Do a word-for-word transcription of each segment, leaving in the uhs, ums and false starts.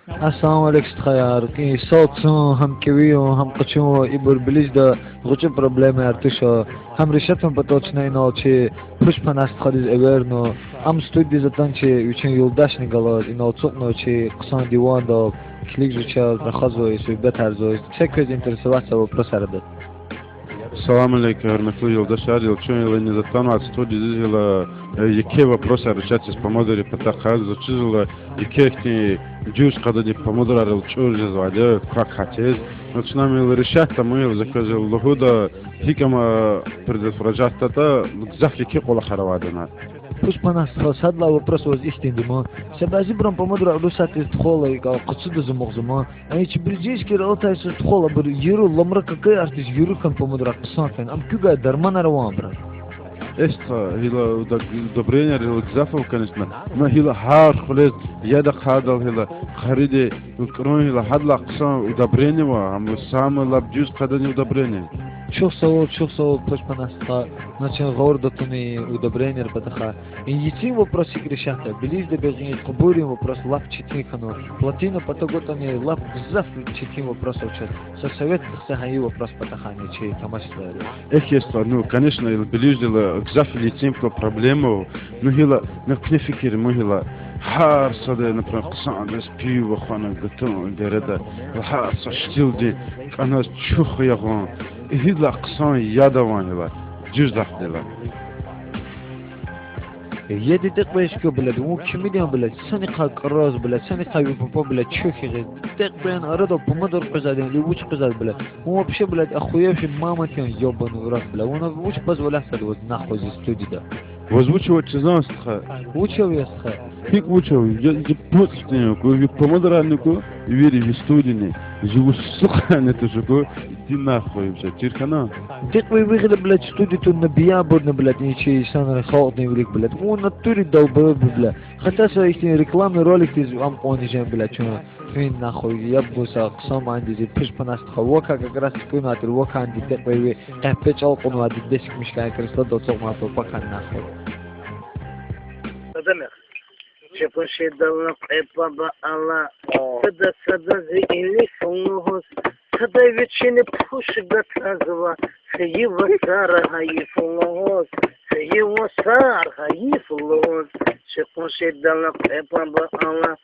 Ассаламу алейкум, стхаяр. И сал цун, гьам кӀеви юн, гьам къачун, ибур Белижда гъвечӀи проблемаяр туш. Гьам решать авун патал чна инал чи Пушпанас стхадиз эверна. Ам студиядиз атана чи вичин юлдашни галаз, инал ацукьна чи хъсан дивандал, килигзава чаз, рахазва, суьгьбетарзава. Ча квез интересоваться вопросар ада. Салам алейкум, гьуьрметлу юлдашар. Гила чун гила иниз атанвай студиядиз гила, э, еке вопросар решать ийиз помидоррин патахъай. Заз чизва, еке ихьтин дуьз къададин помидорар гила чӀур жезвайди я, квахь гьатиз. Ну, чна ам гила решать тавун, гила за квез гила лугьуда, гьикӀ ам предотвращать ийидатӀа, гзаф еке кӀвалахар авайди я. Пушпанас стха, сад лагьай вопрос ваз ихьтинди я. Са бязибурун помидорар урусатдиз тухвайла, икӀ къацуда зумугъзама. Ай, чи биржишкир алатай йисуз тухвайла, абур яру ламра какаяр туш, яру хьана помидорар хъсан фена, ам куьгай дарманар аван абурун. Э, стха, гила уд-, удобренияр гила гзаф ава, конечно. Ну, гила гьар хъуьлез яд ахъайдал гила къариди, кӀрун гила гьадалай хъсан удобрение ава, ам самый лап дуьз къададин удобрение. Чухсагъул, чухсагъул, Пушпанас стха, значит, гъавурда тунни удобрениер патахъай. И ецин вопрос икӀ решать я. Белижда бегъин къубуррин вопрос лап четин хьанва. Плотина патагатӀани лап гзаф четин вопрос авачиз. Са совет це гьа и вопрос патахъайни чи тамашзавайри. Эхь, стха, ну, конечно, гила Белиждила гзаф ецин патал проблема ава. Ну, гила, ну, куьне фикир ман гила. Гьар сада, например, хъсандиз пиво хвена гатун береда. Гьар са штилдин кӀаназ чух ягъун. Гьидалай хъсан яд аван гила. Дуьз лагьайдалай. Яд декьвейди хьи, блядь, вун кимидин, блядь, санихъай кӀраз, блядь, санихъай ви папа, блядь, чух ягъиз. Декьвейин арада помидор къвезвайди я, или вуч къвезвайди, блядь. Вун вообще, блядь, охуевший мамонт я, ёбаный в рот, блядь. Вуна вуч позволять ийида ваз нахуй зи студияда? Ваз вуч ава чизвани, стха? Вуч ава, я стха? ГьикӀ вуч ава? Я, я пуцӀ хьтин я, ку, ви помидорарни ку, вири ви студияни, зи вуч сукъани туш ку, иди нахуй вообще, чир хьана? Декьвей ви гъиле, блядь, студия тунна биябурни, блядь, и чи инсанрин, халкьдин вилик, блядь. Вун в натуре долбоеб я, блядь. Хотя са ихьтин рекламный роликдиз ам кьванни жен, блядь, чун фин нахуй, яб гун са хъсан манидиз, Пушпанас стха, вакай как раз туькӀуьрнавай тир, вакай декьвей ви къепе чӀал кьунвайди, десик мишкай креслодал ацукьнавай папахъ нахуй. Чи къуншидал кьве папа ава, сада садаз илиф лугьуз, сада вичин пуш гатазва, хьайи вацар гьайиф лугьуз, хьайи вацар гьайиф лугьуз. Чи къуншидал кьве папа ава,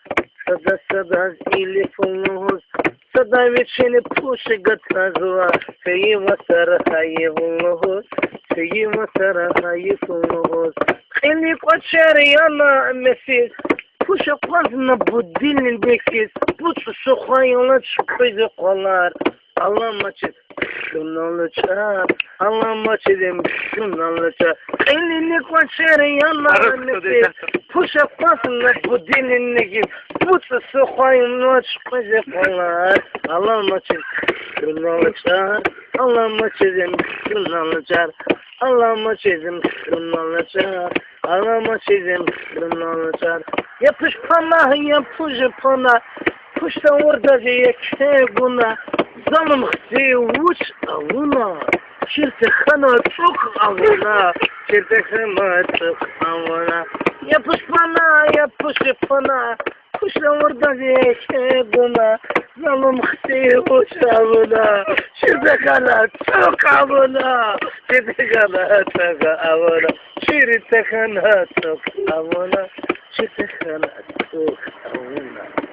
сада садаз илиф лугьуз, сада вичин пуш гатазва, хьайи вацар гьайиф лугьуз, хьайи вацар гьайиф лугьуз. Кьилин кӀвачер яна месиз, пуш акъвазна будильникдиз, пуцӀ сухвайла чуькьуьзва къвалар, аламачиз шунал чӀар, аламачиз шунал чӀар. Кьилин кӀвачер яна месиз, пуш акъвазна будильникдиз, пуцӀ сухвайла чуькьуьзва къвалар, аламачиз шунал чӀар, аламачиз шунал чӀар, аламачиз шунал чӀар, аламачиз шунал чӀар. Я Пушпана, я Пушпана, пуш тавурдази еке гуна, залум хци вуч авуна, чир тахьана цӀук авуна, чир тахьана цӀук авуна. Я Пушпана, я Пушпана, пуш тавурдази еке гуна, залум хци вуч авуна, чир тахьана цӀук авуна, чир тахьана цӀук авуна, чир тахьана цӀук авуна, чир тахьана цӀук авуна.